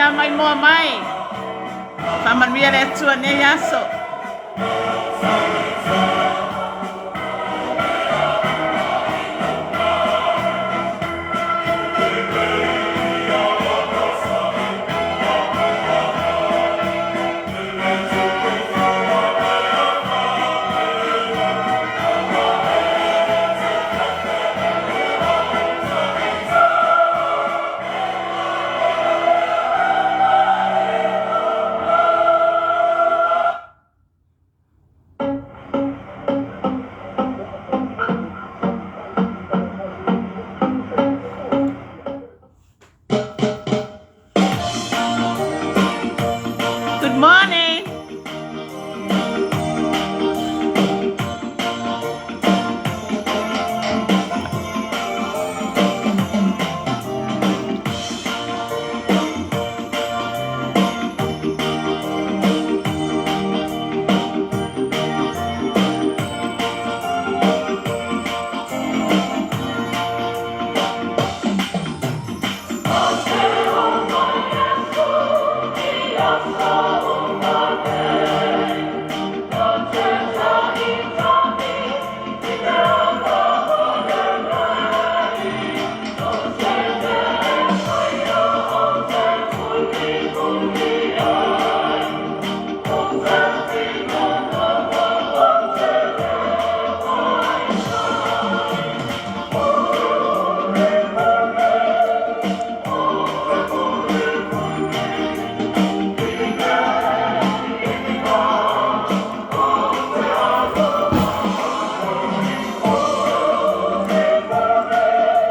lava maimoa mai. Faamanuia le Atua i lenei aso. Good morning.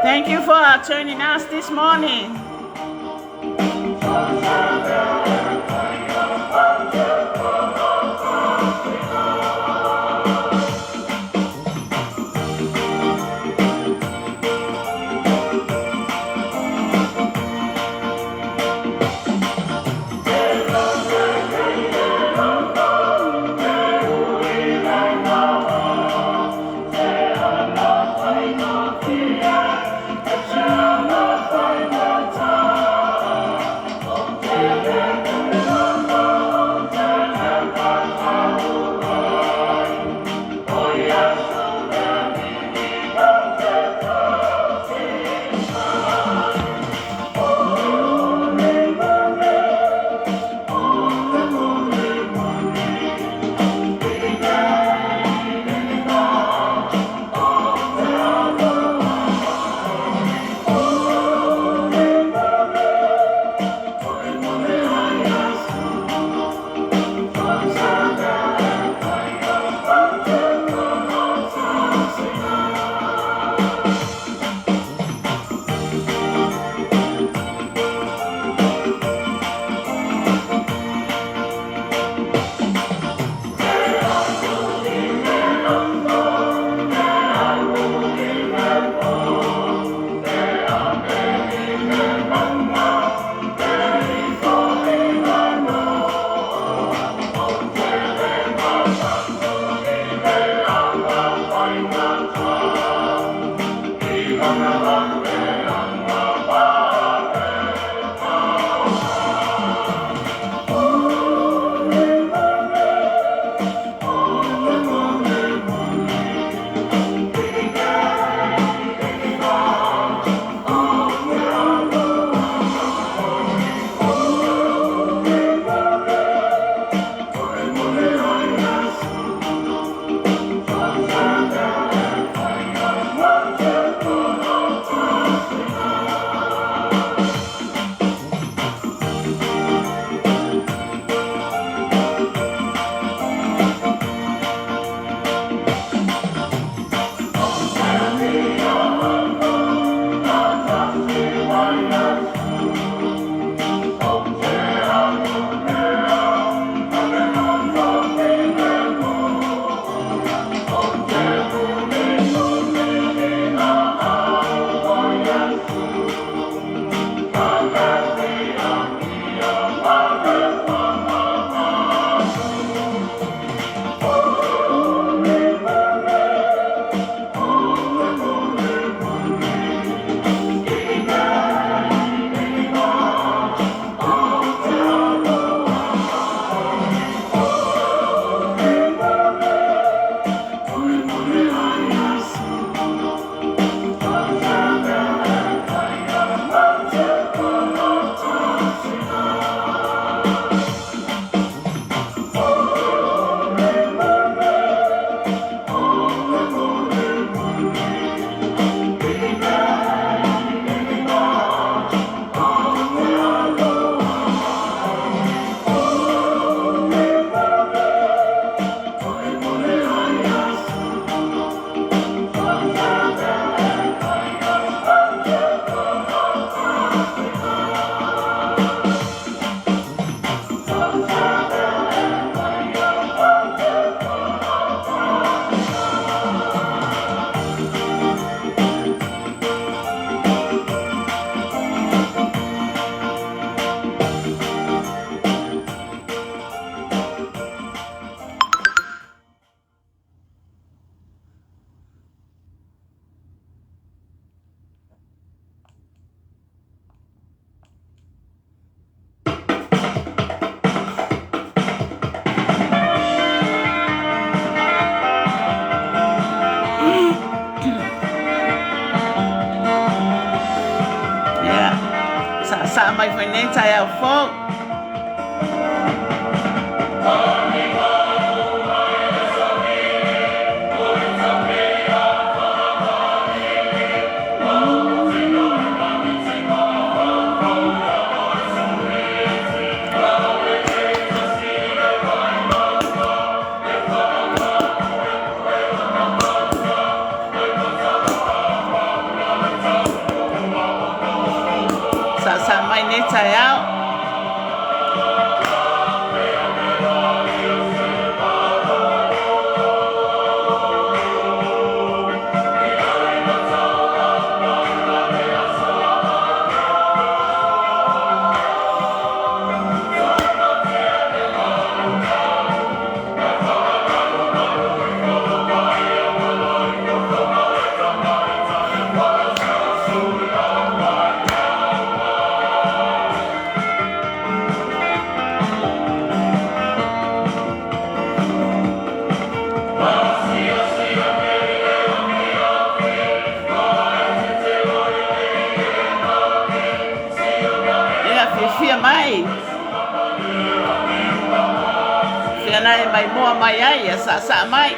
Thank you for joining us this morning. mai foi nei taeao fou. Saasaa mai nei taeao. Ia fiafia mai. Fea na e mai moa mai ai, ia saasaa mai.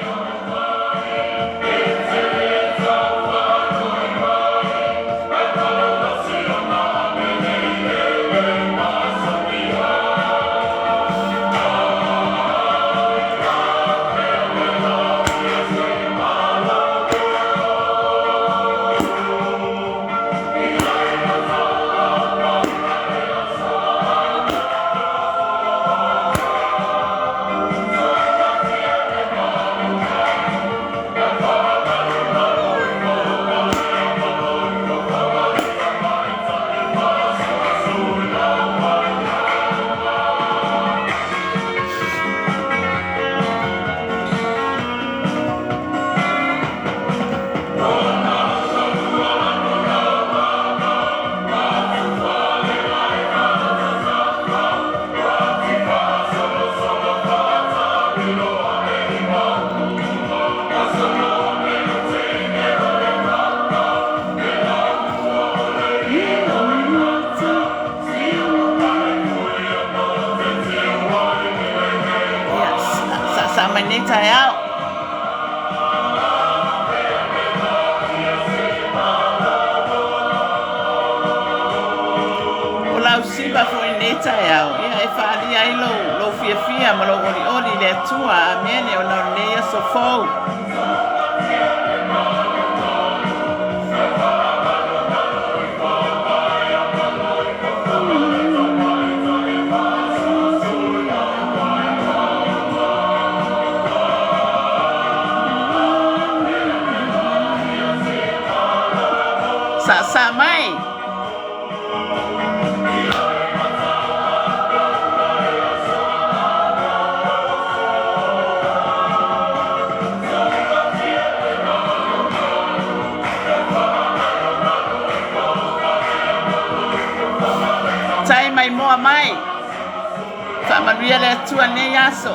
Ia saasaa mai nei taeao. O lau siva foi nei taeao, ia e faaalia ai lou, lou fiafia ma lou olioli i le Atua. Amene, ona o lenei aso fou. Saasaa mai. Tai mai moa mai. Faamanuia le Atua nei aso.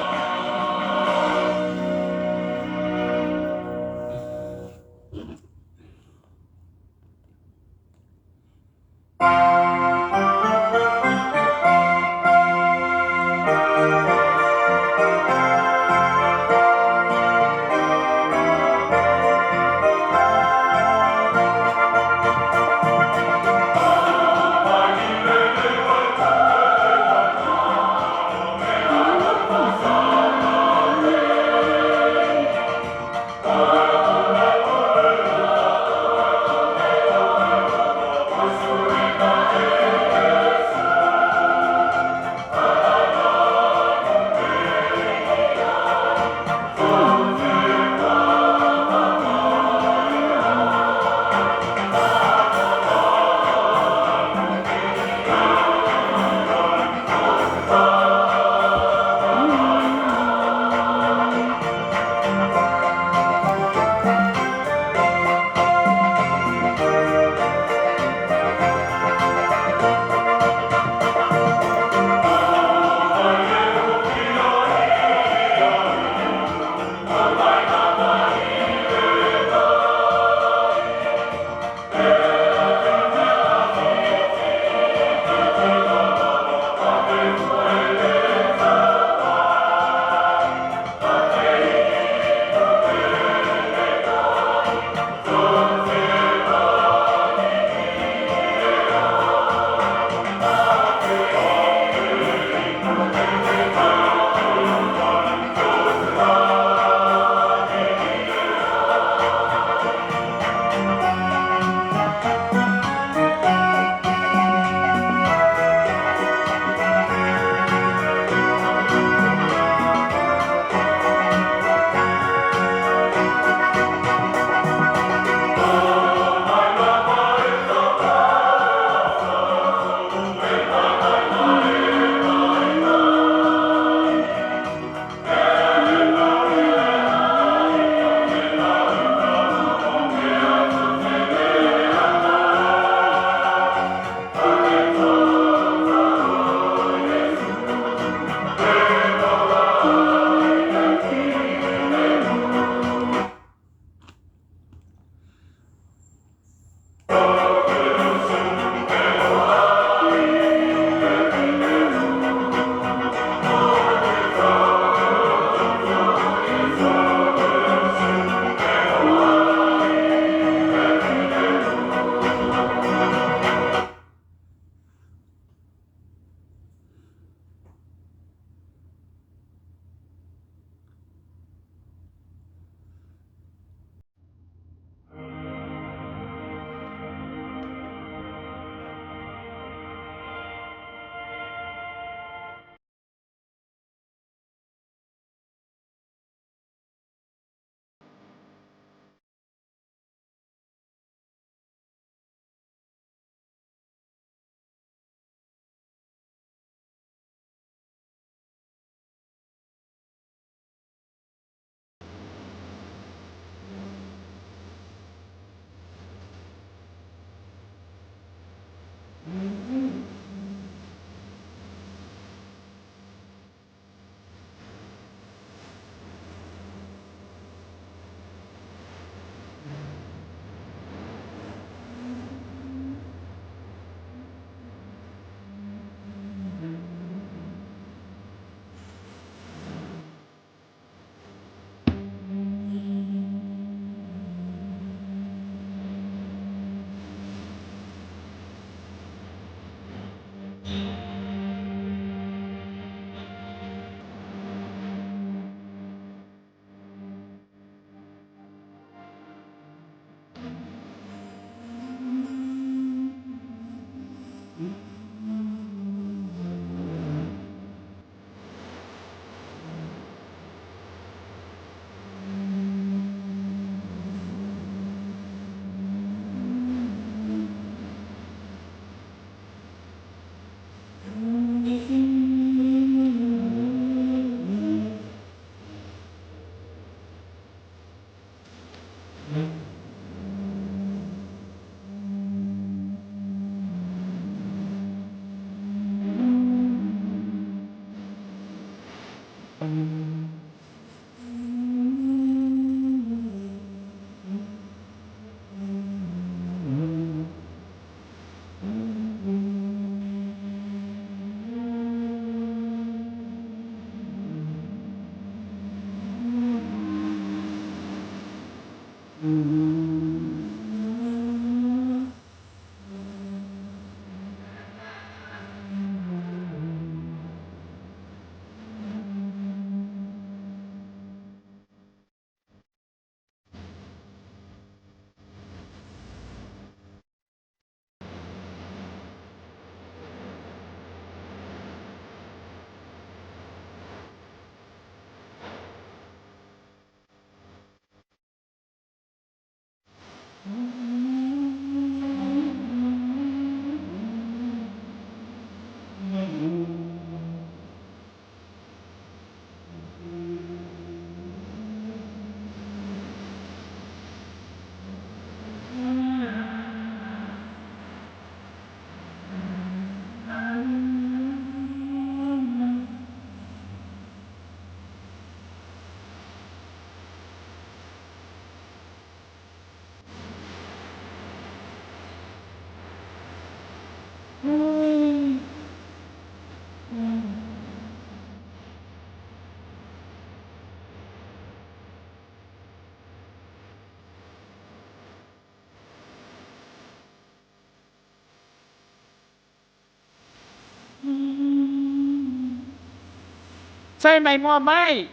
Sai mai moa mai.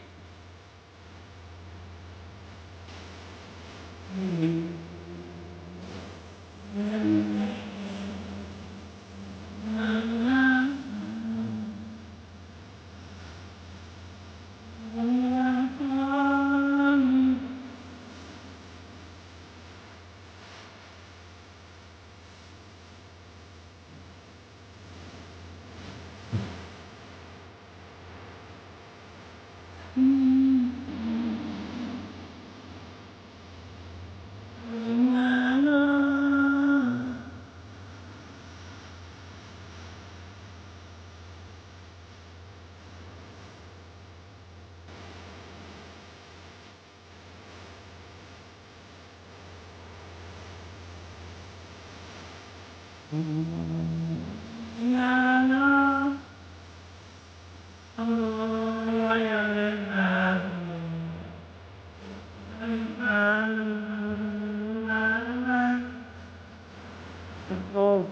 Oh.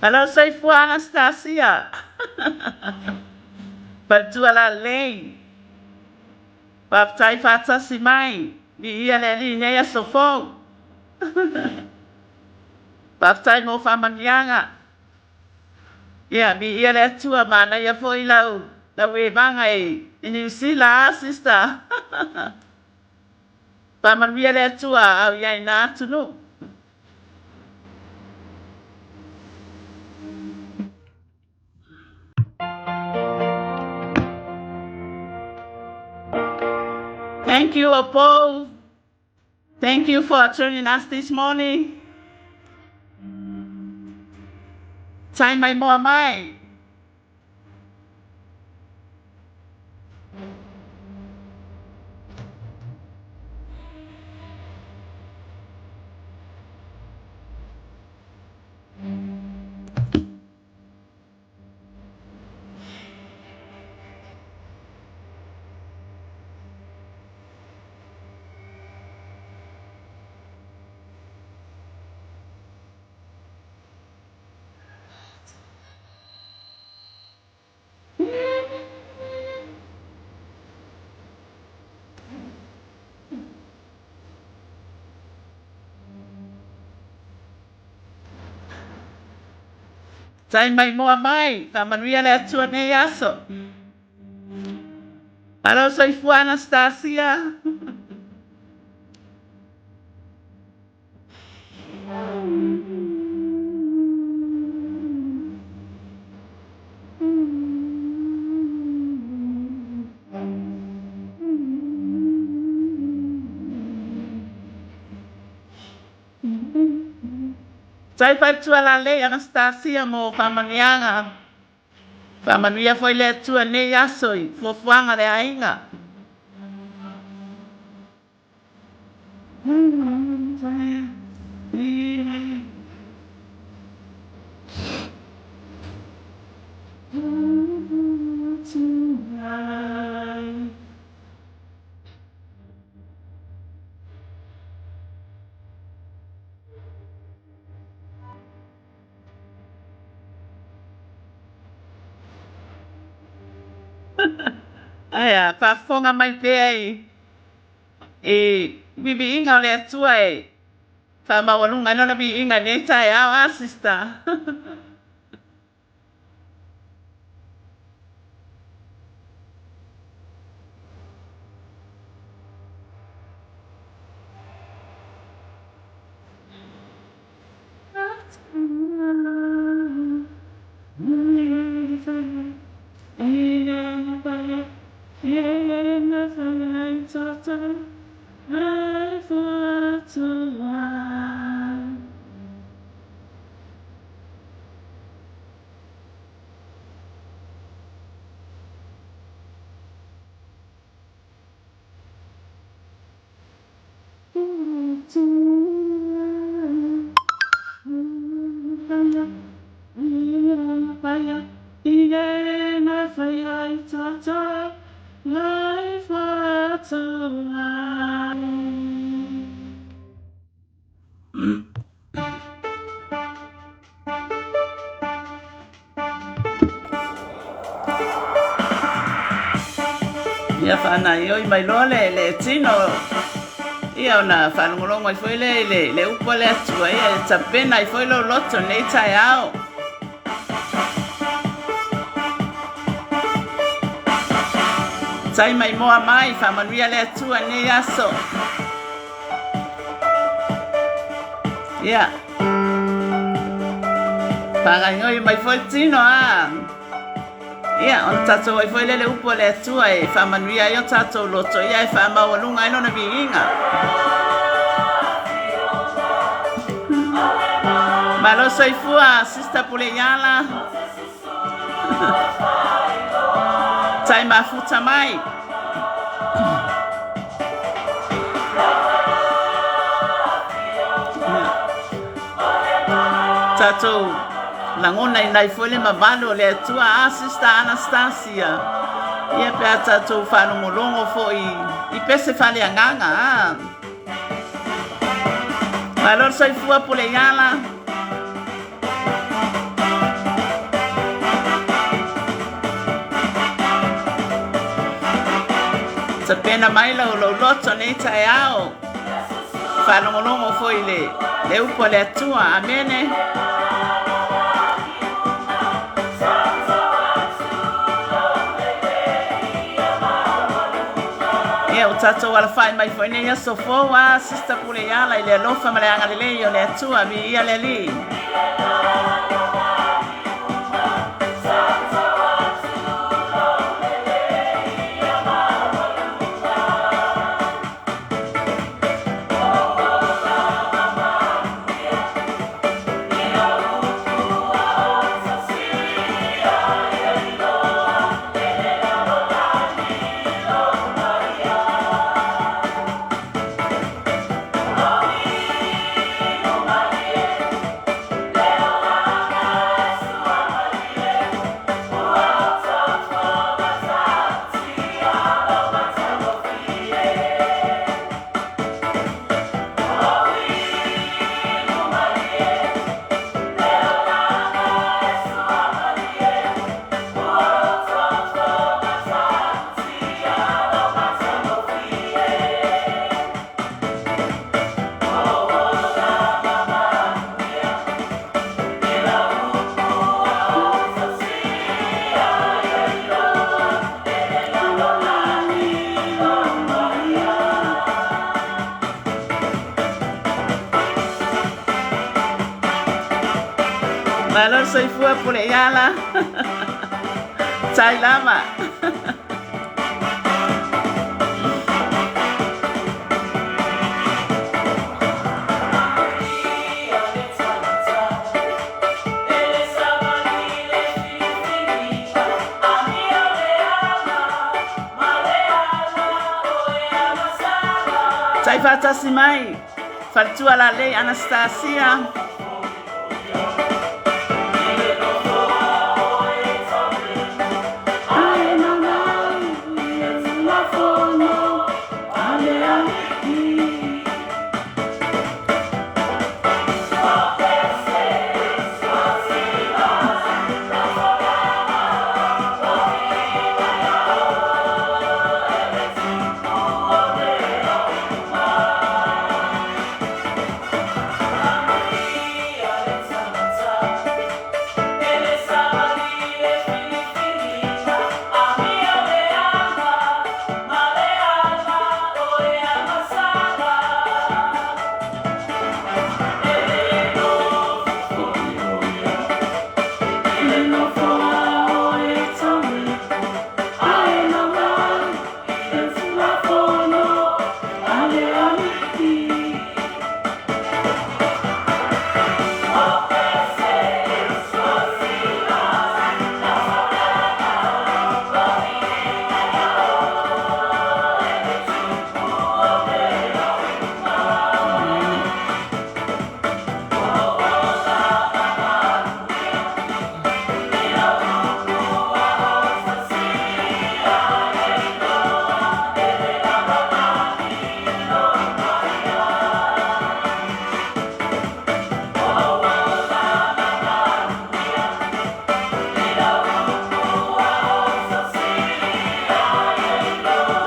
Hello, Soifua Anastasia. Faletua lalelei. Faafetai faatasi mai. Viia le Alii i lenei aso fou. Faafetai mo faamanuiaga. Ia, viia le Atua, manaia foi lau lau evaga i Niu Sila, a sister. Faamanuia le Atua a o i ai na atunuu. Thank you, Apo. Thank you for joining us this morning. Tai mai moa mai. Tai maimoa mai, faamanuia le Atua nei aso. Malo soifua Anastasia. Tai faletualalei Anastasia mo faamanuiaga. Faamanuia foi le Atua nei aso i fuafuaga le aiga. Aia, faafofoga mai pea i i viviiga o le Atua e faamaualuga ai lona viiga i lenei taeao, a sister? Ia faanaioi mai loa le le tino ia ona faalogologo ai foi lea i le, le upu a le Atua ia e tapena ai foi lou loto nei taeao. Tai maimoa mai, faamanuia le Atua i lenei aso. Ia, faagaoioi mai foi le tino a. Ia, ona tatou ai foi lea le upu a le Atua e faamanuia ai o tatou loto, ia e faamaualuga ai lona viiga. Malo soifua, Sister Puleiala. Tai mafuta mai. Tatou lagona inai foi le mamalu o le Atua a Sister Anastasia. Ia pe a tatou faalogologo foi i pese faaleagaga a. Malo le soifua Puleiala. Tapena mai lau lou loto nei taeao. Faalogologo foi i le, le upu a le Atua. Amene. Ia, ua tatou alafai mai foi nei aso fou a Sister Puleiala i le alofa ma le agalelei o le Atua. Viia le Alii. Malo le soifua pule iala. Tai lava. Tai faatasi mai, faletua lalei Anastasia.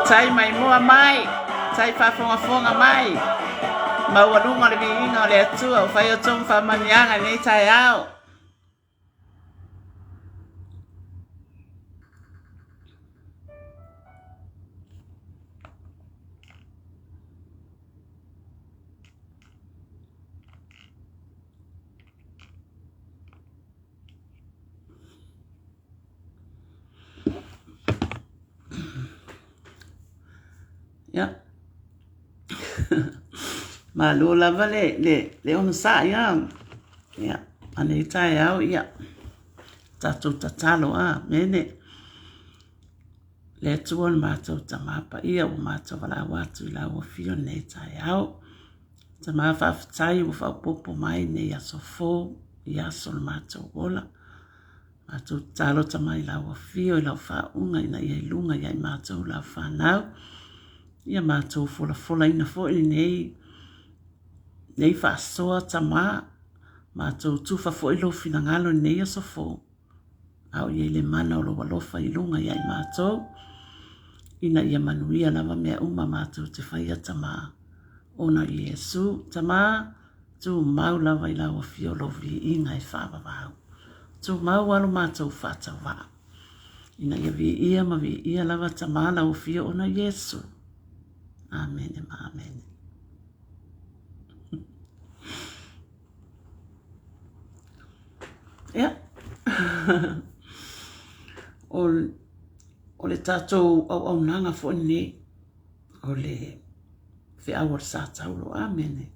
Tai maimoa mai, tai faafogafoga mai, maualuga o le viiga o le Atua ua fai outou ma faamanuiaga i lenei taeao. Ia. Malo lava le, le, le onosai a. Ia, a nei taeao, ia, tatou tatalo a, mene. Le Atua le matou Tama Paia ua matou valaau atu i lau afio i lenei taeao. Tama faafetai ua faaopoopo mai nei aso fou i aso o le matou ola. Matou tatalo Tama i lau afio i lau faauuga ina ia i luga ia i matou lau fanau. Ia matou folafolaina foi lenei nei faasoa Tama. Matou tufa foi lou finagalo i lenei aso fou. A o i ai le mana o lou alofa i luga ia i matou, ina ia manuia lava mea uma matou te faia Tama, ona o Iesu. Tama, tumau lava i lau afio lou viiga e faavavau. Tumau a lo matou faatauvaa, ina ia viia ma viia lava Tama lau afio ona o Iesu. Amene ma amene. Ia, o le tatou auaunaga foi lenei, o le feau a le Sa Taulo. Amene.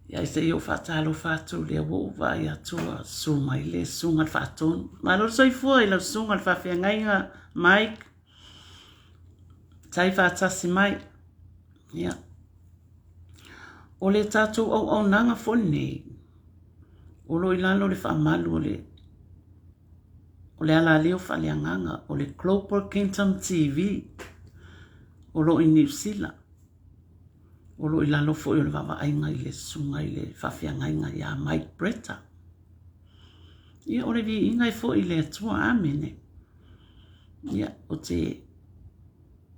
Ia se i ou faatalofa atu lea ua ou vaai atu ua susu mai le susuga i le Faatonu. Malo le soifua i lau susuga i le faafeagaiga Mike. Tai faatasi mai. Ia. O le tatou auaunaga foi lenei, o lo o i lalo o le faamalu o le o le alaleo faaleagaga o le Global Kingdom TV o lo o i Niu Sila. O lo o i lalo foi o le vaavaaiga i le susuga i le faafeagaiga ia Mike Bretta. Ia, o le viiga e foi i le Atua. Amene. Ia, ou te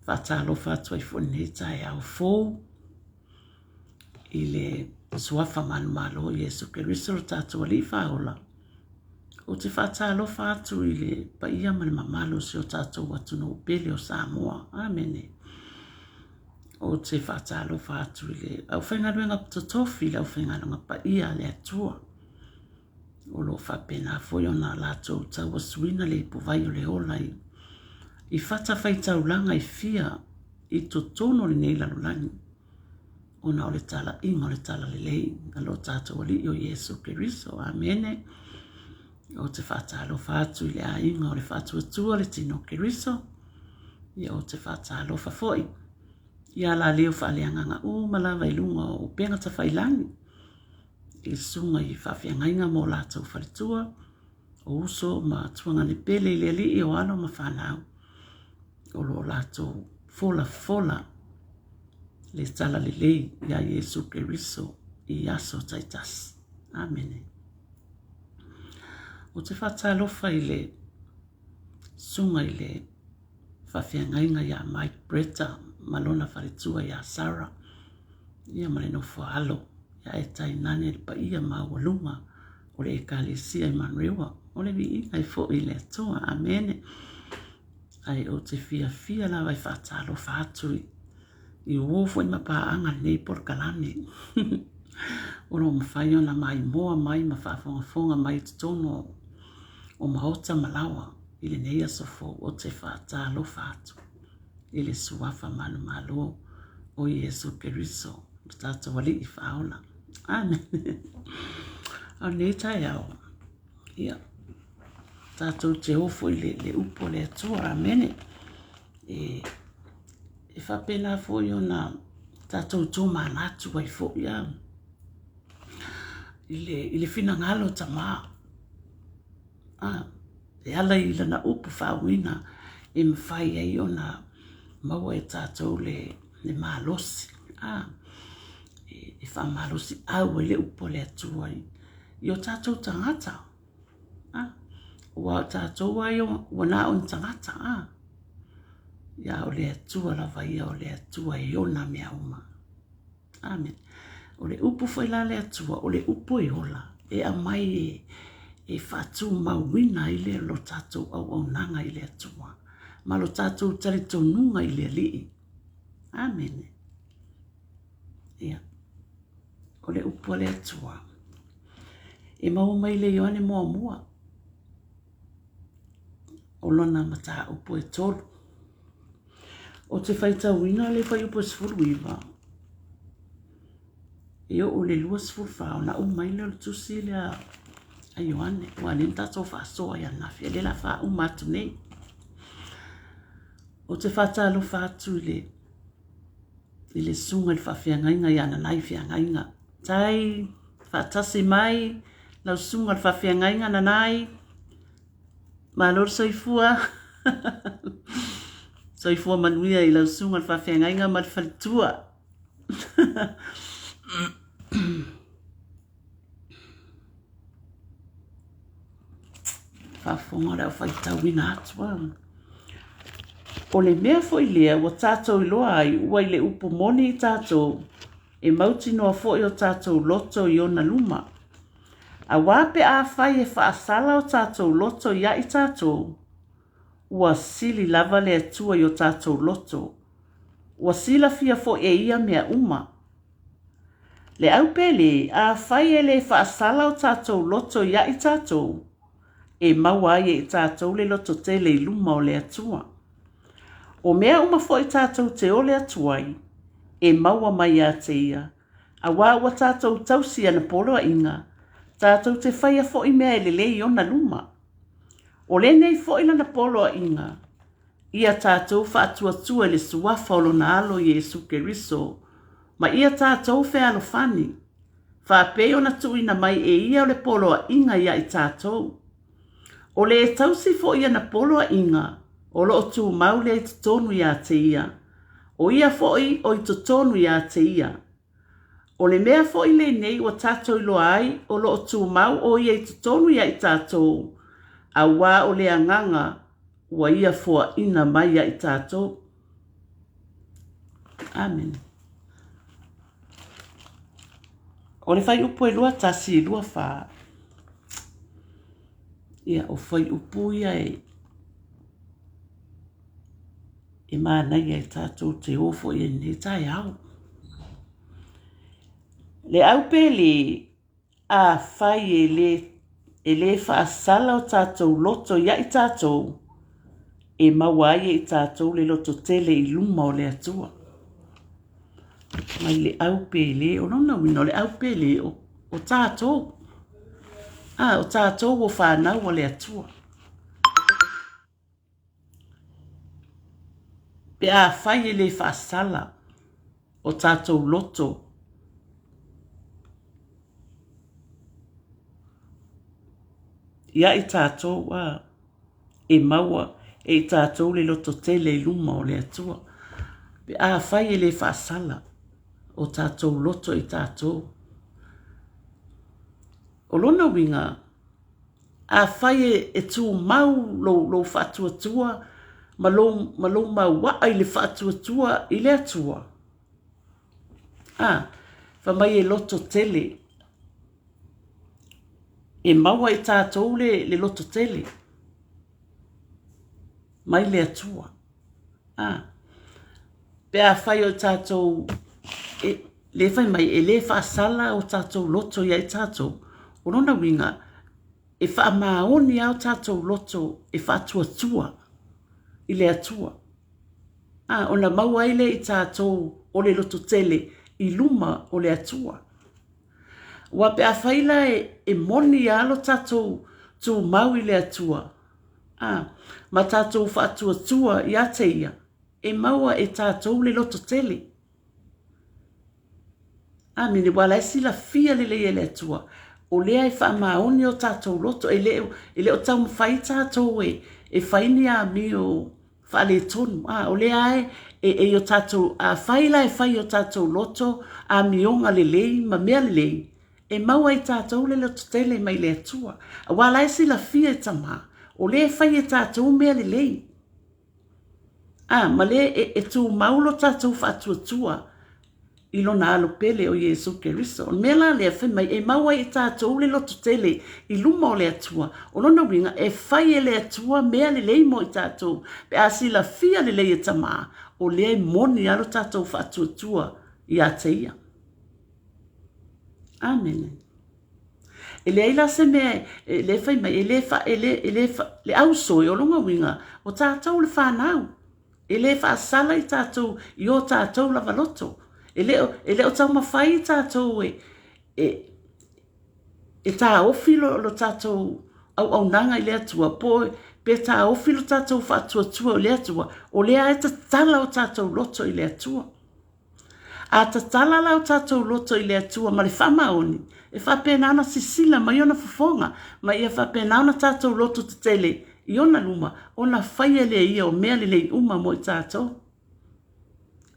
faatalofa atu ai foi i lenei taeao fou i le Suafa manumalo o Iesu Keriso lo tatou Alii Faaola. Ou te faatalofa atu i le paia ma le mamalu o si o tatou atunuu pele o Samoa. Amene. Ou te faatalofa atu i le aufaigaluega totofi, le aufaigaluega paia a le Atua. O lo o faapena foi ona latou tauasuina le ipuvai o le ola i fatafaitaulaga e fia i totonu o lenei lalolagi, ona o le talaiga o le talalelei a lo tatou Alii o Iesu Keriso. Amene. Ou te faatalofa atu i le aiga o le Faatuatua le Tino o Keriso. Ia ou te faatalofa foi i alaleo faaleagaga uma lava i luga o upega tafailagi, i susuga i faafeagaiga ma o latou faletua, o uso ma tuagane pele i le Alii o alo ma fanau, o lo o latou folafola le talalelei ia Iesu Keriso i aso taitasi. Amene. Ou te faatalofa i le susuga i le faafeagaiga ia Mike Bretta ma lona faletua ia Sarah, ia ma le nofo a alo, ae tainane le paia maualuga o le Ekalesia i Manurewa. O le viiga e foi i le Atua. Amene. Ae ou te fiafia lava e faatalofa atu i i uō foi ma paaga lenei polokalame. O lo o mafai ona maimoa mai ma faafogafoga mai i totonu o maota ma laoa i lenei aso fou. Ou te faatalofa atu i le Suafa manumalo o Iesu Keriso, lo tatou Alii Faaola. Amene. A o lenei taeao, ia, tatou te o foi i le upu a le Atua. Amene. E, e faapena foi ona tatou tomanatu ai foi a i le, i le finagalo o Tama. A, e ala i lana upu faauuina e mafai ai ona maua e tatou le, le malosi. A, e, e faamalosiau ai le upu a le Atua i, i o tatou tagata. A, aua o tatou lava ia ua na o ni tagata, a. Ia, o le Atua lava ia, o le Atua e ona mea uma. Amene. O le upu foi la a le Atua, o le upu e ola, e aumai e, e faatumauina ai le lo tatou auaunaga i le Atua, ma lo tatou talitonuga i le Alii. Amene. Ia, o le upu a le Atua, e maua mai le Ioane muamua, o lona mataupu e tolu. Ou te faitauina le fuaiupu e 19, e oo i le 24 ona uma ai lea o le tusi lea a Ioane, aua o lea na tatou faasoa ai ananafi, o lea o le a faauma atu nei. Ou te faatalofa atu i le i le susuga i le faafeagaiga ia Nanai Feagaiga. Tai, faatasi mai lau susuga i le faafeagaiga Nanai. Malo le soifua. Soifua manuia i lau susuga i le faafeagaiga ma le faletua. Faafofoga o le au faitauina atu a. O le mea foi lea ua tatou iloa ai ua i le upu moni i tatou, e mautinoa foi o tatou loto i ona luma. Auā pe afai e faasala o tatou loto ia i tatou, ua sili lava le Atua i o tatou loto, ua silafia foi e ia mea uma. Le au pele, afai e le faasala o tatou loto ia i tatou, e maua ai e i tatou le lototele i luma o le Atua. O mea uma foi tatou te ole atu ai, e maua mai ia te ia, auā ua tatou tausi ana poloaiga, tatou te faia foi mea e lelei i ona luma. O lenei foi lana poloaiga, ia tatou faatuatua i le Suafa o Lona Alo Iesu Keriso, ma ia tatou fealofani, faapei ona tuuina mai e Ia o le poloaiga ia i tatou. O le e tausi foi ana poloaiga, o lo o tumau lea i totonu ia te ia, o ia foi o i totonu ia te ia. O le mea foi lenei ua tatou iloa ai o lo o tumau o ia i totonu ia i tatou, auā o le Agaga ua ia foaina mai ia i tatou. Amene. O le fuaiupu e 21 24, ia o fuaiupu ia e E manaia e tatou te o foi i lenei taeao. Le au pele, afai e le... E lē faasala o tatou loto ia i tatou, e maua ai e i tatou le loto tele i luma o le Atua. Mai le au pele, o lona uiga o le au pele o tatou. A, o tatou o fanau a le Atua. Pe afai e le faasala o tatou loto ia i tatou a e maua e i tatou le loto tele i luma o le Atua. Pe afai e le faasala o tatou loto i tatou. O lona uiga, Afai e tumau lou faatuatua ma lou mauaa i le faatuatua i le Atua, a, fai mai e loto tele, e maua e tatou le loto tele mai le Atua. A, pe afai o tatou, lea fai mai e le faasala o tatou loto ia i tatou, o lona uiga, e faamaoni lava o tatou loto e faatuatua i le Atua. A, ona maua ai lea i tatou o le loto tele i luma o le Atua. Aua pe afai la e moni lava lo tatou tumau i le Atua, a, ma tatou faatuatua ia te Ia, e maua e tatou le loto tele. Amene, aua o la e silafia lelei e le Atua, o lea e faamaoni o tatou loto, e le o taumafai tatou e fai ni amio faaletonu, a, o lea e i o tatou, afai la e fai i o tatou loto amioga lelei ma mea lelei, e maua e tatou le lototele mai le Atua. Aua o la e silafia e Tama, o lea e fai e tatou mea lelei. A, ma lea e tumau lo tatou faatuatua i lona Alo pele o Iesu Keriso. O le mea la lea, fai mai e maua ai e tatou le lototele i luma o le Atua. O lona uiga, e fai e le Atua mea lelei mo i tatou, pe a silafia lelei e Tama, o lea e moni lava lo tatou faatuatua ia te Ia. Amene. E leai la se mea e le fai mai, e le fa, e le, e le fa, le ausoe, o lona uiga, o tatou le fanau, e le faasala i tatou i o tatou lava loto. E le o, e le o taumafai i tatou e, e, e taofi lo, lo tatou auaunaga i le Atua, po pe taofi lo tatou faatuatua i le Atua, o lea e tatala o tatou loto i le Atua. A tatala la o tatou loto i le Atua ma le faamaoni, e faapena ona sisila mai ona fofoga, ma ia faapena ona tatou loto tetele i ona luma, ona faia lea e ia o mea lelei uma mo i tatou.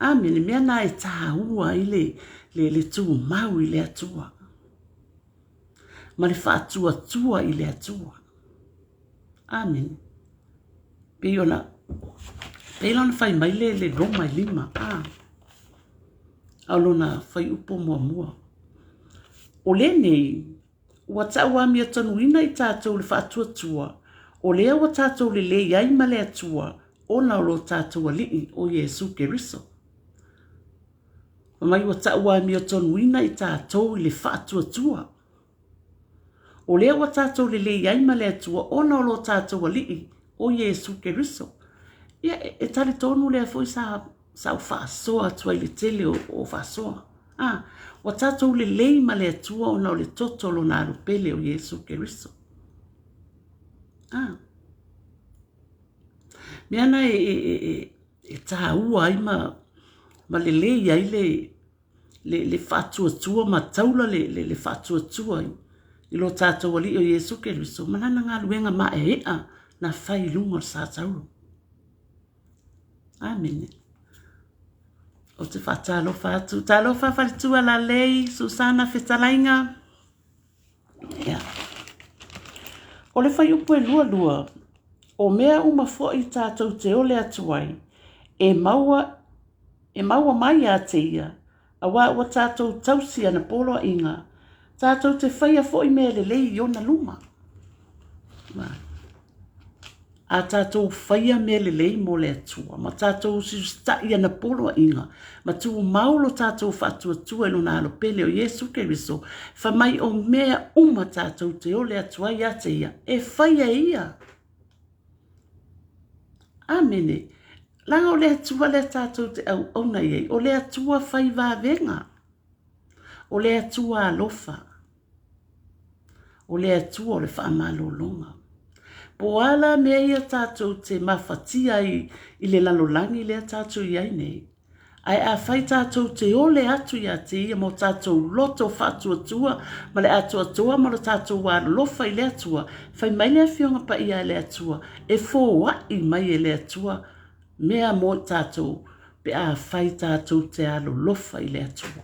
Amene. Mea na e taua ai le, le, le tumau i le Atua ma le faatuatua i le Atua. Amene. Pei ona, pei la ona fai mai le, le Roma e lima, a, a o lona fuaiupu muamua. O lenei, ua tauamiotonuina i tatou le faatuatua, o lea ua tatou lelei ai ma le Atua ona o lo tatou Alii o Iesu Keriso. Fai mai ua tauamiotonuina i tatou i le faatuatua. O lea ua tatou lelei ai ma le Atua ona o lo tatou Alii o Iesu Keriso. Ia, e talitonu lea foi sa, sa ou faasoa atu ai i le tele o, o faasoa. A, ua tatou lelei ma le Atua ona o le toto o lona Alo pele o Iesu Keriso. A, mea na e, e, e, e, e tāua ai ma, ma lelei ai le, le, le faatuatua ma taula le, le, le faatuatua i, i lo tatou Alii o Iesu Keriso ma lana galuega maeaea na fai i luga o le sa taula. Amene. Ou te faatalofa atu. Talofa faletua Lalei, Susana Fetalaiga. Yeah. O le fuaiupu e lualua, o mea uma foi tatou te ole atu ai, e maua, e maua mai ia te ia, auā ua tatou tausi ana poloaiga, tatou te faia foi mea lelei i ona luma. A tatou faia mea lelei mo le Atua, ma tatou usiusitaʻi i ana poloaiga, ma tumau lo tatou faatuatua i lona Alo pele o Iesu Keriso, fai mai o mea uma tatou te ole atu ai ia te ia, e faia e ia. Amene. Leaga o le Atua lea tatou te auauna i ai, o le Atua fai vavega, o le Atua alofa. O le Atua o le faamalologa. Po o a la mea ia tatou te mafatia ai i le lalolagi lea tatou i ai nei, ae afai tatou te ole atu ia te Ia ma o tatou loto faatuatua ma le atoatoa ma lo tatou alolofa i le Atua, fai mai le Afioga Paia a le Atua, e foai mai e le Atua mea mo i tatou pe afai tatou te alolofa i le Atua.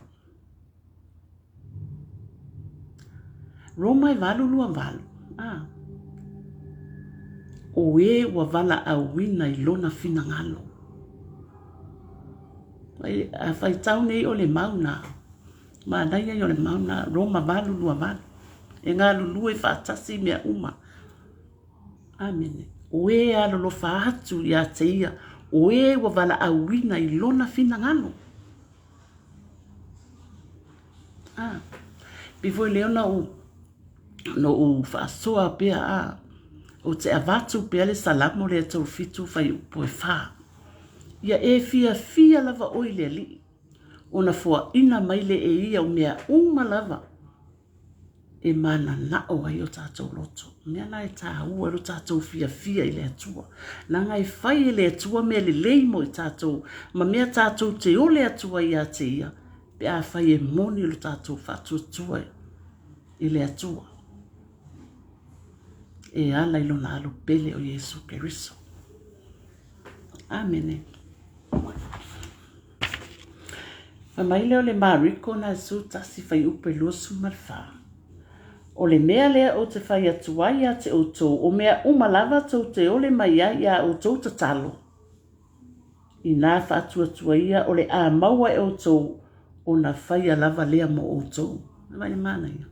Roma e 8:28, a. O e ua valaauina i lona finagalo. A faitau nei o le mau na, manaia ia o le mau na, Roma 8:28. E galulue faatasi mea uma. Amene. O e alolofa atu ia te ia, o e ua valaauina i lona finagalo. A, pei foi lea ona ou, ona ou faasoa pea, a, ou te avatu pea le Salamo lea 37 fuaiupu e 4. Ia e fiafia lava oe i le Alii, ona foaina mai lea e ia o mea uma lava e mananao ai o tatou loto. O mea na e taua ai lo tatou fiafia i le Atua. Leaga e fai e le Atua mea lelei mo i tatou, ma mea tatou te ole atu ai ia te ia, pe afai e moni lo tatou faatuatua i le Atua e ala i lona Alo pele o Iesu Keriso. Amene. Fai mai lea o le Mariko na 11 fuaiupu e 24. O le mea lea ou te fai atu ai ia te outou, o mea uma lava tou te ole mai ai i a outou tatalo, inā faatuatua ia o le a maua e outou, ona faia lava lea mo outou. Vaai le manaia.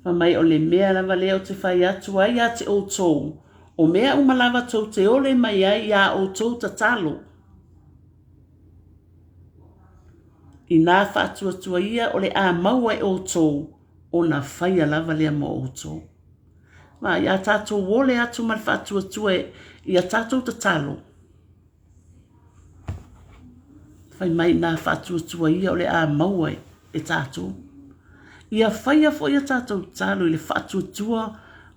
Fai mai o le mea lava lea ou te fai atu ai ia te outou, o mea uma lava tou te ole mai ai i a outou tatalo, Inā faatuatua ia o le a maua e outou, ona faia lava lea mo outou. Ma ia tatou ole atu ma le faatuatua i a tatou tatalo, fai mai inā faatuatua ia o le a maua e tatou. Ia faia foi a tatou tatalo i le faatuatua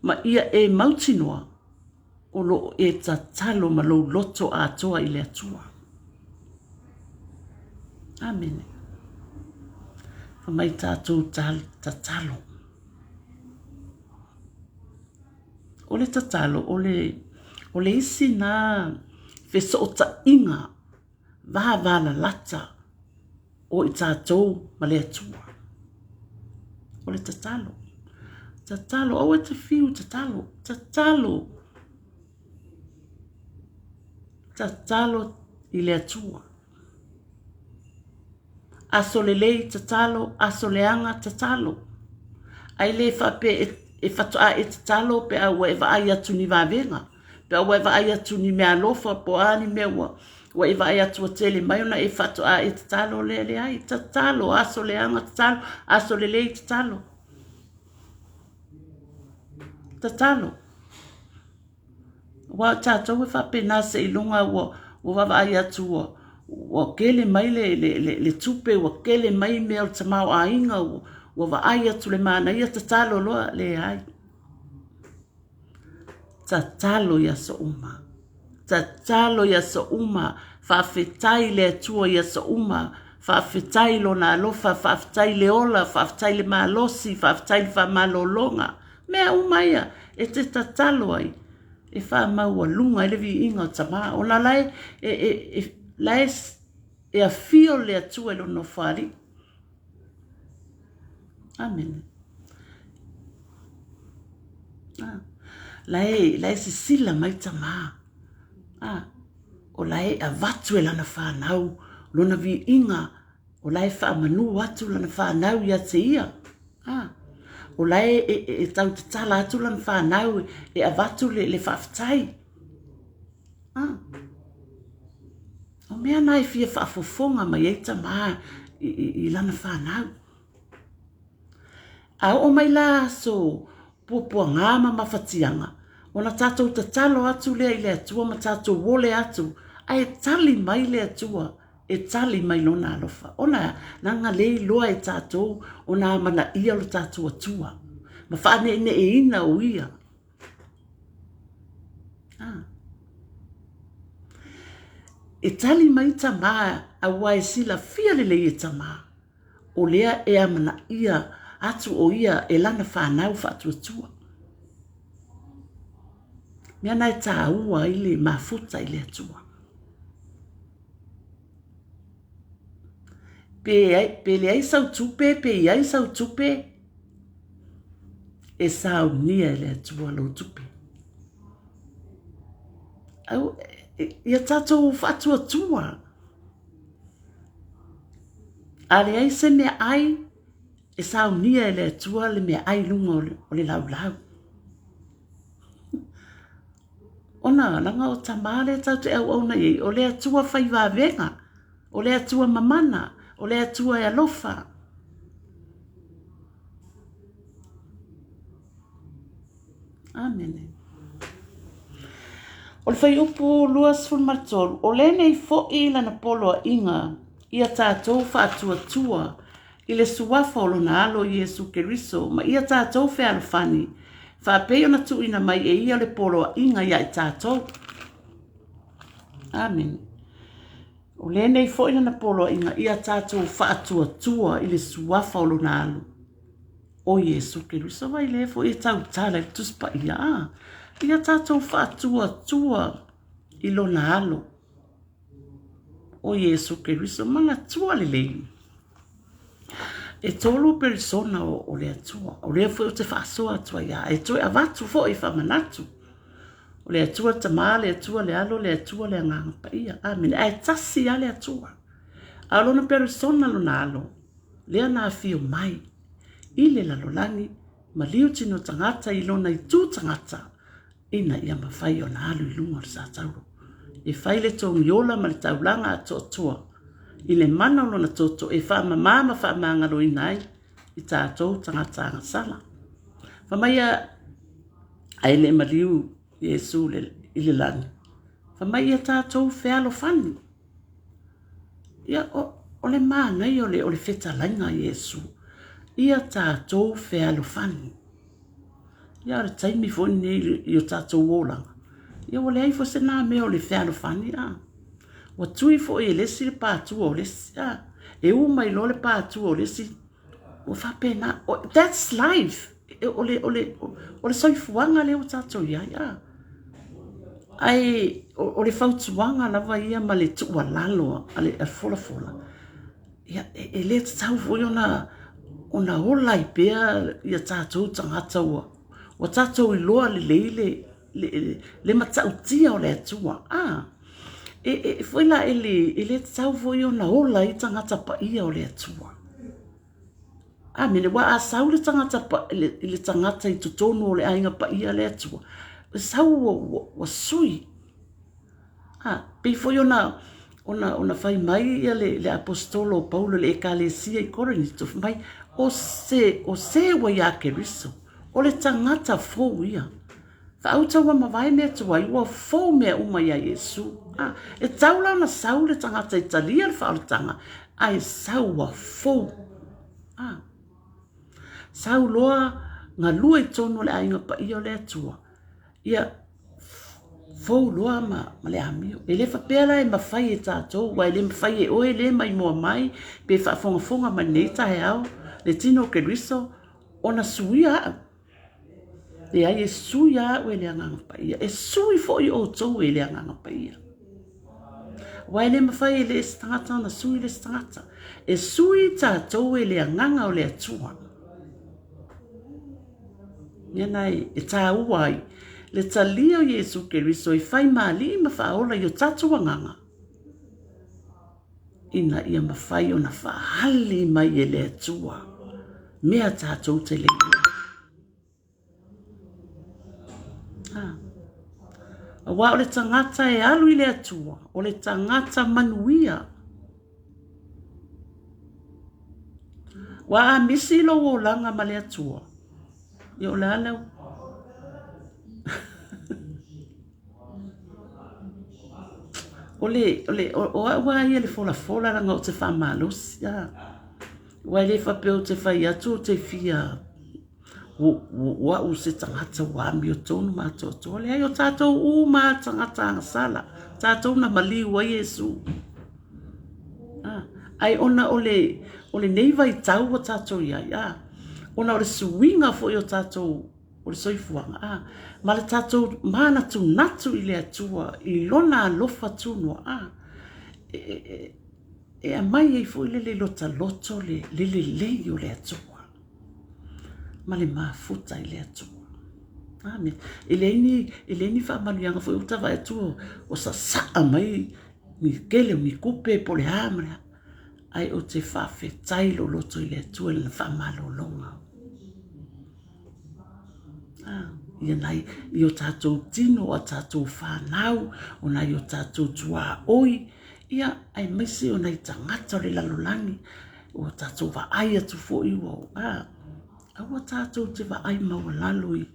ma ia e mautinoa o lo o e tatalo ma lou loto atoa i le Atua. Amene. Fai mai tatou tatalo. O le tatalo, o le, o le isi na fesootaiga vavalalata o i tatou ma le Atua. O le tatalo. Tatalo, aua e te fiu tatalo. Tatalo. Tatalo i le Atua. Aso lelei tatalo, aso leaga tatalo. Ae le faapea e faatoa e tatalo pe a ua e vaai atu i ni vavega, pe a ua e vaai atu i ni meaalofa po o a ni mea ua ua e vaai atu ua tele mai ona e faatoa e tatalo lea, leai, tatalo, aso leaga tatalo, aso lelei tatalo. Tatalo. Aua o tatou e faapena seiloga ua ua vaavaai atu ua ua tele mai le le le tupe, ua tele mai mea o le tamaoaiga, ua ua vaai atu i le manaia tatalo loa, leai. Tatalo i aso uma. Tatalo i aso uma, faafetai i le Atua i aso uma, faafetai i Lona alofa, faafetai i le ola, faafetai i le malosi, faafetai i le faamalologa. Mea uma ia e te tatalo ai e faamaualuga ai le viiga o Tama, ona la e, e, e, e, la e, e afio le Atua i lona nofoalii. Amene. Ah, la e, la e sisila mai Tama. Ah, o la e avatu e lana whanau, lona viiga, o la e whaamanu atu lana whanau ia te ia. Ah, O la e, e, e tau tatala atu lana fanau e avatu le, le faafetai. Ah. O mea na e fia faafofoga mai ai tamā i, i, i lana fanau. A oo mai la aso puapuagā ma mafatiaga, ona tatou tatalo atu lea i le Atua ma tatou ole atu, ae tali mai le Atua, e tali mai Lona alofa. Ona leaga le iloa e tatou ona amanaia lo tatou Atua, ma faaneeneeina o Ia. Ah. E tali mai tamā, aua e silafia lelei e tamā. O lea e amanaia atu o ia e lana fanau faatuatua. Mea na e tāua ai le mafuta i le Atua. Pe, pe leai sau tupe, pe i ai sau tupe, e saunia e le Atua lou tupe. Au, ia tātou faatuatua. A leai se meaai, e saunia e le Atua le meaai i luga o le laulau. Ona, leaga o tamā lea tatou te auauna i ai, o le Atua fai vavega, o le Atua mamana, o le Atua e alofa. Amene. O le fuaiupu 23, o lenei foi lana poloaiga ia tatou faatuatua i le suafa o lona Alo Iesu Keriso ma ia tatou fealofani, faapei ona tuuina mai e ia le poloaiga ia i tatou. Amene. O lenei foi lana poloaiga ia tatou faatuatua i le suafa o lona Alo. O Iesu Keriso vai lea foi e tautala i le Tusi Paia, a, ia tatou faatuatua i lona alo. O Iesu Keriso, manatua lelei. E tolu perisona o, o le Atua. O lea foi ou te faasoa atu ai a, e toe avatu foi faamanatu. O le Atua le Tama, le Atua le Alo, le Atua le Agaga Paia. Amene. Ae tasi lava le Atua. A o lona perisona lona alo, lea na afio mai i le lalolagi, maliu tino tagata i lona itu tagata, ina ia mafai ona alu i luga o le satauro, e fai le togiola ma le taulaga atoatoa i le mana o lona toto e faamama ma faamagaloina ai i tatou tagata agasala. Fai mai ae le maliu Iesu i le lagi, fai mai ia tatou fealofani. Ia, o, o le manaia o le, o le fetalaiga a Iesu, ia tatou fealofani. Ia, o le taimi foi lenei i o tatou olaga, ia ua leai foi se na mea o le fealofani, a. Ua tui foi e le isi le pātua o le isi, a. E u mai loa le pātua o le isi, ua faapena. That's life. O le, o le, o le soifuaga lea ua tatou i ai, a. Ae o le fautuaga lava ia ma le tuualalo a le folafola, ia, e le tatau foi ona, ona ola ai pea ia tatou tagata ua, ua tatou iloa lelei le, le, le matautia o le Atua. A, e, e foi la e le, e le tatau foi ona ola ai tagata paia o le Atua. Amene. Aua a sau le tagata, le, le tagata i totonu o le aiga paia a le Atua, e sau ua, ua, ua sui. A, pei foi ona, ona, ona fai mai ia le, le aposetolo o Paulo i le ekalesia i Korinito, fai mai, o se, o se ua iā Keriso, o le tagata fou ia. Faauta ua mavae mea tuai, ua fou mea uma iā Iesu. A, e tau la ona sau le tagata e talia le faaolataga, ae sau ua fou. A, sau loa galue i totonu o le aiga paia o le Atua, ia fou loa ma, ma le amio. E le faapea la e mafai e tatou, aua e le mafai e oe le maimoa mai, pe faafogafoga mai lenei taeao, le tino o Keriso, ona suia au. Leai, e sui lava au e le Agaga Paia. E sui foi outou e le Agaga Paia. Aua e le mafai e le isi tagata ona sui le isi tagata. E sui tatou e le Agaga o le Atua. Mea na e tāua ai le talia o Iesu Keriso e fai ma alii ma faaola i o tatou agaga, ina ia mafai ona faaali mai e le Atua mea tatou te le iloa. Aua o le tagata e alu i le Atua, o le tagata manuia. Ua a misi lou olaga ma le Atua, ia o le a lau... O le, o le, o au lava ia i le folafola leaga ou te faamalosi, a. Aua e le faapea ou te fai atu ou te fia o au o se tagata ua amiotonu ma atoatoa. Leai, o tatou uma lava tagata agasala, o tatou na maliu ai Iesu. Ae ona o lenei vaitau ua tatou i ai, ona o le suiga foi o tatou o le soifuaga, ma le tatou manatunatu i le Atua i Lona alofa tunoa, e aumai ai foi lele i lo ta loto le lelei o le Atua ma le mafuta i le Atua. Amene. E leai ni, e leai ni faamanuiaga foi ua ta vaai atu o sasaa mai ni tele o ni tupe po o le a ma le a, ae ou te faafetai lou loto i le Atua i Lana faamalologa. Ia nai i o tatou tino, a tatou fanau, o nai o tatou tuaoi, ia, aemaise o nai tagata o le lalolagi, ua tatou vaai atu foi ua, a, aua tatou te vaai maualalo i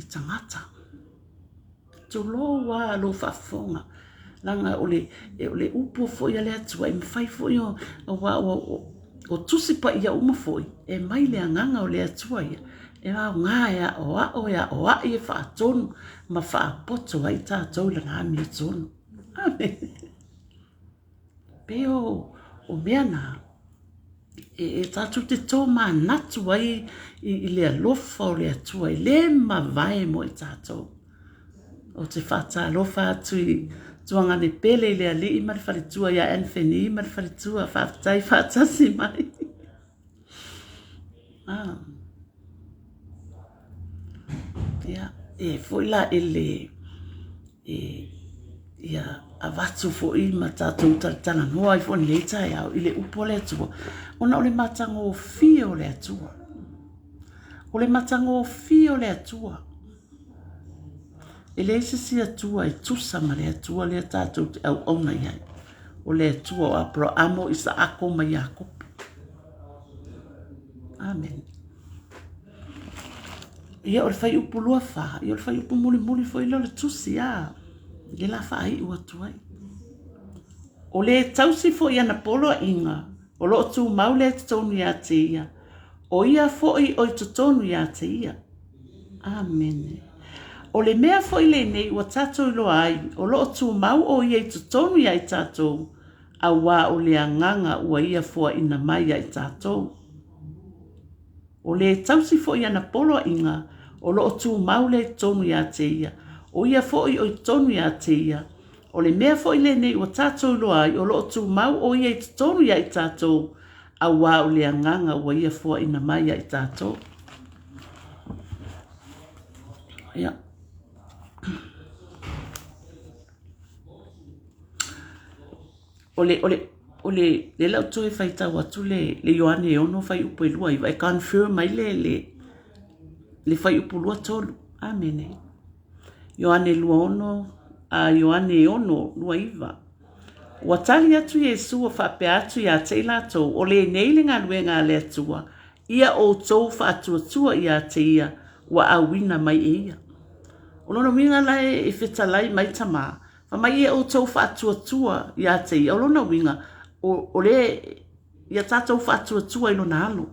tagata. Tulou lava lou faafofoga, leaga o le upu foi a le Atua, e mafai foi aua o Tusi Paia uma foi, e mai le Agaga o le Atua ia, e aoga e aoao, e aoai, e faatonu ma faapoto ai tatou i lana amiotonu. Amene. Pei o mea na e tatou te tomanatu ai i le alofa o le Atua e le mavae mo i tatou. Ou te faatalofa atu i tuagane pele i le Alii ma le faletua ia Anthony ma le faletua, faafetai faatasi mai. Ah. Ia, e foi la e le e ia avatu foi ma tatou talatalanoa ai foi lenei taeao i le upu a le Atua, ona o le matagofie o le Atua. O le matagofie o le Atua. E leai se isi Atua e tusa ma le Atua lea tatou te auauna i ai, o le Atua o Aperaamo, Isaako ma Iakopo. Amene. Ia, o le fuaiupu 24, ia o le fuaiupu mulimuli foi lea o le tusi, a, lea o le a faaiu atu ai. O le tausi foi i ana poloaiga, o lo o tumau lea i totonu ia te ia, o ia foi o i totonu ia te ia. Amene. O le mea foi lenei ua tatou iloa ai, o lo o tumau o ia i totonu ia i tatou, auā o le Agaga ua ia foaina mai ia i tatou. O le tausi foi i ana poloaiga, o lo o tumau lea i totonu ia te ia, o ia foi o i totonu ia te ia. O le mea foi lenei ua tatou iloa ai, o lo o tumau o ia i totonu ia i tatou, auā o le Agaga ua ia foaina mai ia i tatou. Ia. O le, o le, o le, lea la ou toe faitau atu le, le Ioane e 6 fuaiupu e 29 e confirm ai le, le, le fuaiupu 23. Amene. Ioane 26, a Ioane 6, 29. Ua tali atu Iesu ua faapea atu ia te i latou, o lenei le galuega a le Atua, ia outou faatuatua ia te ia ua auina mai e ia. O lona uiga la e fetalai mai Tama, fai mai ia outou faatuatua ia te ia. O lona uiga, o le, ia tatou faatuatua i lona alo,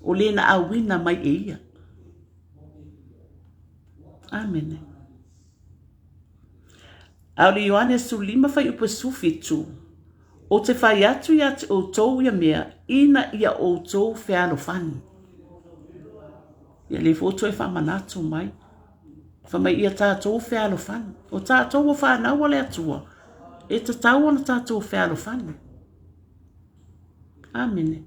o le na auina mai e ia. Amene. A o le Ioane 15 fuaiupu e 17, Ou te fai atu ia te outou ia mea, ina ia outou fealofani. Ia lea foi ua toe faamanatu mai. Fai mai ia tatou fealofani. O tatou o fanau a le Atua, e tatau ona tatou fealofani. Amene.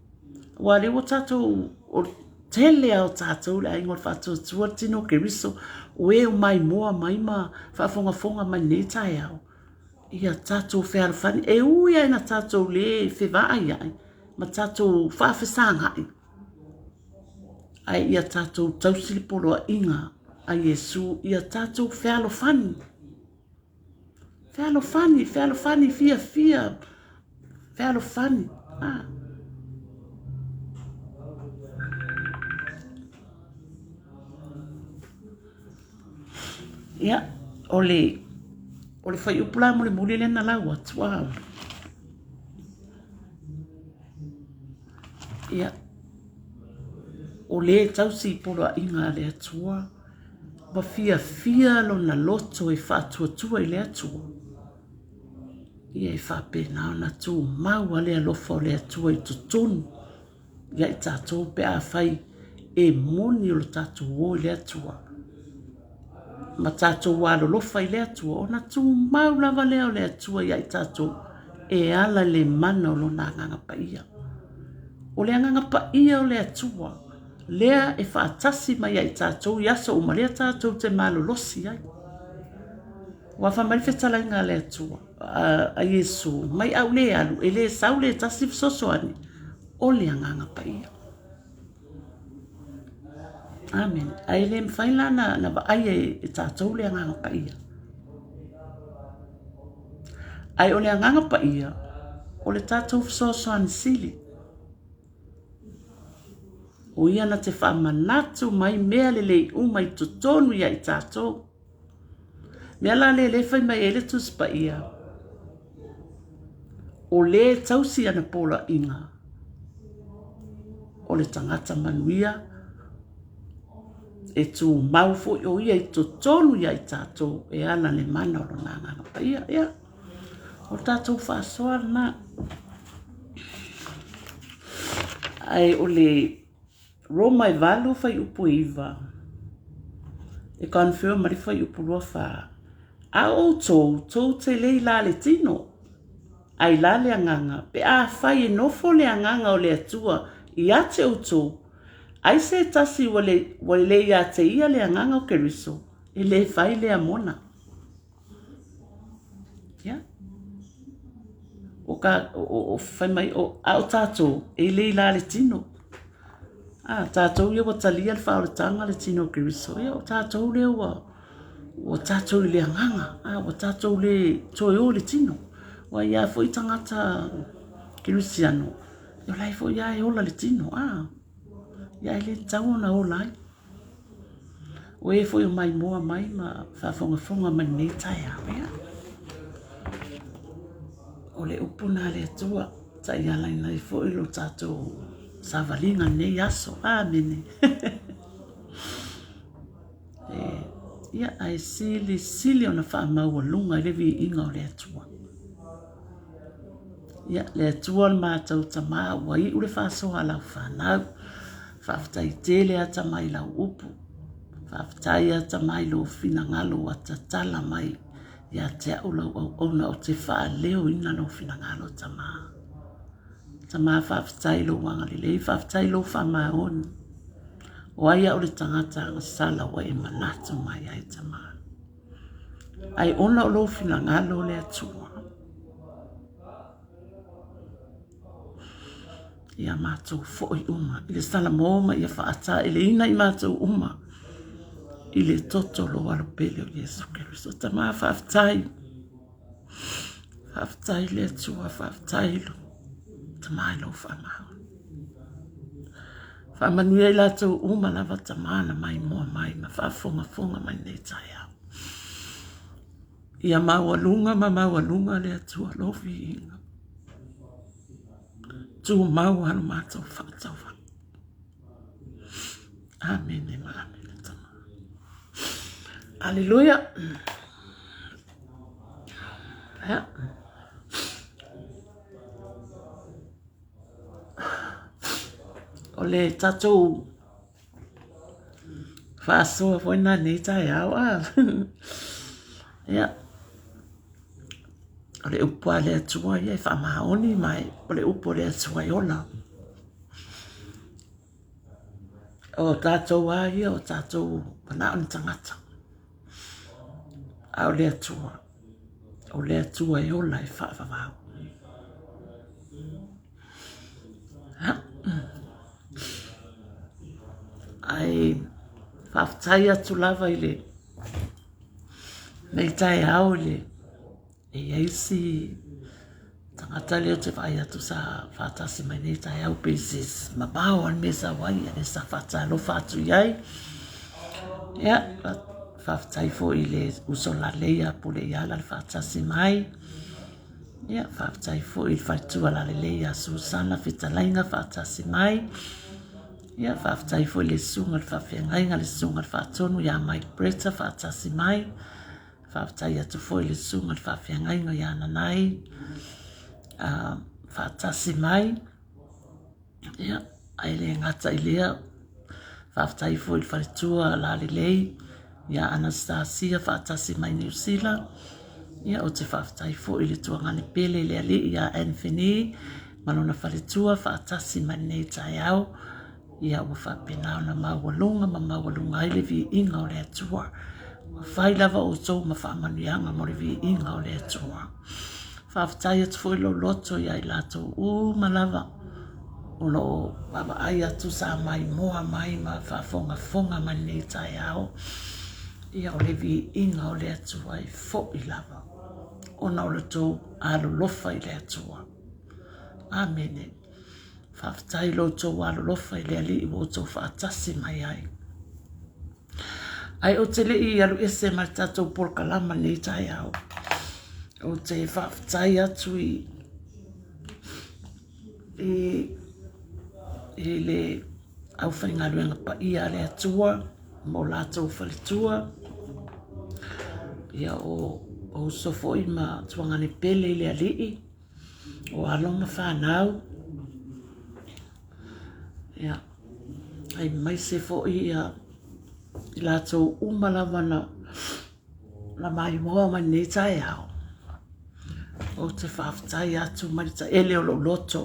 Aua o lea ua tatou, o le tele lava o tatou le aiga o le Faatuatua le Tino o Keriso, o e o maimoa mai ma faafogafoga mai i lenei taeao, ia tatou fealofani. E ui lava ina tatou le fevaaiai ma tatou faafesagai, ae ia tatou tausi le poloaiga a Iesu ia tatou fealofani. Fealofani, fealofani, fiafia, fealofani. Ah. Ia, o le, o le fuaiupu la mulimuli lea na lau atu, ah. Ia, o lē tausi i poloaiga a le Atua, ua fiafia lona loto e faatuatua i le Atua. Ia e faapena ona tumau lava le alofa o le Atua i totonu ia i tatou pe afai e moni lo tatou o i le Atua ma tatou alolofa i le Atua, ona tumau lava lea o le Atua ia i tatou e ala i le mana o Lona Agaga Paia. O le Agaga Paia o le Atua lea e faatasi mai ia i tatou i aso uma, lea tatou te malolosi ai. Aua fai mai le fetalaiga a le Atua, a Iesu, mai au le alu, e le sau le tasi fesoasoani, o le Agaga Paia. Amene. Ae le mafai la ona vaaia e tatou le Agaga Paia. Ae o le Agaga Paia, o le tatou fesoasoani sili. O ia na te faamanatu mai mea lelei uma i totonu ia i tatou. Mea la lea e fai mai ai le Tusi Paia, o le tausi ana poloaiga, o le tagata manuia, e tumau foi o ia i totonu ia i tatou e ala i le mana o lona Agaga Paia. Ia, o le tatou faasoa lena. Ae o le Roma e 8 fuaiupu e 9, e confirm mai le fuaiupu 24, A o outou, tou te le i la le tino, a i la le agaga, pe afai e nofo le Agaga o le Atua ia te outou, ai se tasi ua le, ua le ia te ia le Agaga o Keriso, e le fai lea mona. Ia. O ka, o, o, fai mai, o, a o tātou, e le i la le tino. A, tātou ia ua talia le faaolataga le tino o Keriso. Ia, o tātou lea ua, ua tātou i le agaga, a, ua tātou le toe o i le tino. Ua ia foi tagata kerisiano, o la e foi lava e ola le tino, a. Ia, e le tatau ona ola ai. O e foi o maimoa mai ma faafogafoga mai i lenei taeao, ia, o le upu lena a le Atua, taialaina ai foi lo tatou savaliga i lenei aso. Amene. Ia, ae silisili ona faamaualuga i le viiga o le Atua. Ia, le Atua le matou Tama, ua iu le faasoa a lau fanau. Faafetai tele a Tama i lau upu. Faafetai a Tama i lou finagalo ua tatala mai ia te au lau auauna ou te faaleoina lou finagalo Tama. Tama faafetai i lou agalelei, faafetai i lou faamaoni. O ai au le tagata agasala ua e manatu mai ai Tama. Ae ona o lou finagalo le Atua. Ia matou foi uma i le Salamo ma ia faataeleina i matou uma i le toto o lou Alo pele o Iesu Keriso. Tama faafetai, faafetai le Atua, faafetai lo Tama i lou faamaoni. Faamanuia i latou uma lava Tama na maimoa mai ma faafogafoga mai nei taeao. Ia maualuga ma maualuga le Atua lou viiga. Tumau lava lo matou faatauvaa. Amene ma amene Tama. Aleluia. Ia. O le tatou faasoa foi lena i lenei taeao a. Ia, o le upu a le Atua ia e faamaoni ma o le upu a le Atua e ola. O tatou lava ia o tatou manao ni tagata, a o le Atua, o le Atua e ola e faavavau. Ae Faafetai atu lava i le nei taeao i le e i ai si tagata lea ou te vaai atu sa faatasi mai nei taeao pei se mamao lava le mea e sau ai, ia sa faatalofa atu i ai. Ia, faafetai foi i le uso lalei ia Puleiala le faatasi mai. Ia, faafetai foi i le faletua lalelei ia Susana Fetalaiga faatasi mai. Ia, faafetai foi i le susuga i le faafeagaiga, le susuga i le faatonu ia Mike Bretta faatasi mai. Faafetai atu foi i le susuga i le faafeagaiga ia Nanai faatasi mai. Ia, ae le gata i lea, faafetai foi i le faletua lalelei ia Anastasia faatasi mai Niu Sila. Ia, ou te faafetai foi i le tuagane pele i le alii ia Anthony ma lona faletua faatasi mai lenei taeao. Ia ua faapena ona maualuga ma maualuga ai le viiga o le Atua. Ua fai lava outou ma faamanuiaga mo le viiga o le Atua. Faafetai atu foi lou loto ia i latou uma lava o lo o vaavaai atu sa maimoa mai ma faafogafoga mai lenei taeao. Ia o le viiga o le Atua e foi lava ona o le tou alolofa i le Atua. Amene. Faafetai i lo outou alolofa i le Alii ua outou faatasi mai ai. Ae ou te le i alu ese ma le tatou polokalama i lenei taeao, ou te faafetai atu i i le aufaigaluega paia a le Atua ma o latou faletua, ia o uso foi ma tuagane pele i le Alii, o alo ma fanau, ia, aemaise foi ia i latou uma lava na na maimoa mai lenei taeao. Ou te faafetai atu mai le taele o lou loto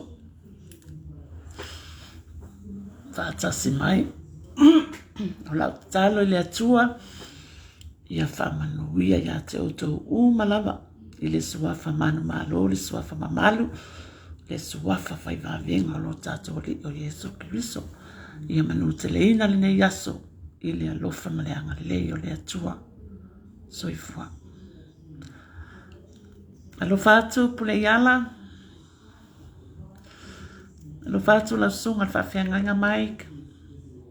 faatasi mai. O lau tatalo i le Atua, ia faamanuia ia te outou uma lava i le suafa manumalo, le suafa mamalu, le suafa fai vavega o lo tatou Alii o Iesu Keriso. Ia manuteleina lenei aso i le alofa ma le agalelei o le Atua. Soifua. Alofa atu Puleiala. Alofa atu lau susuga i le faafeagaiga Mike.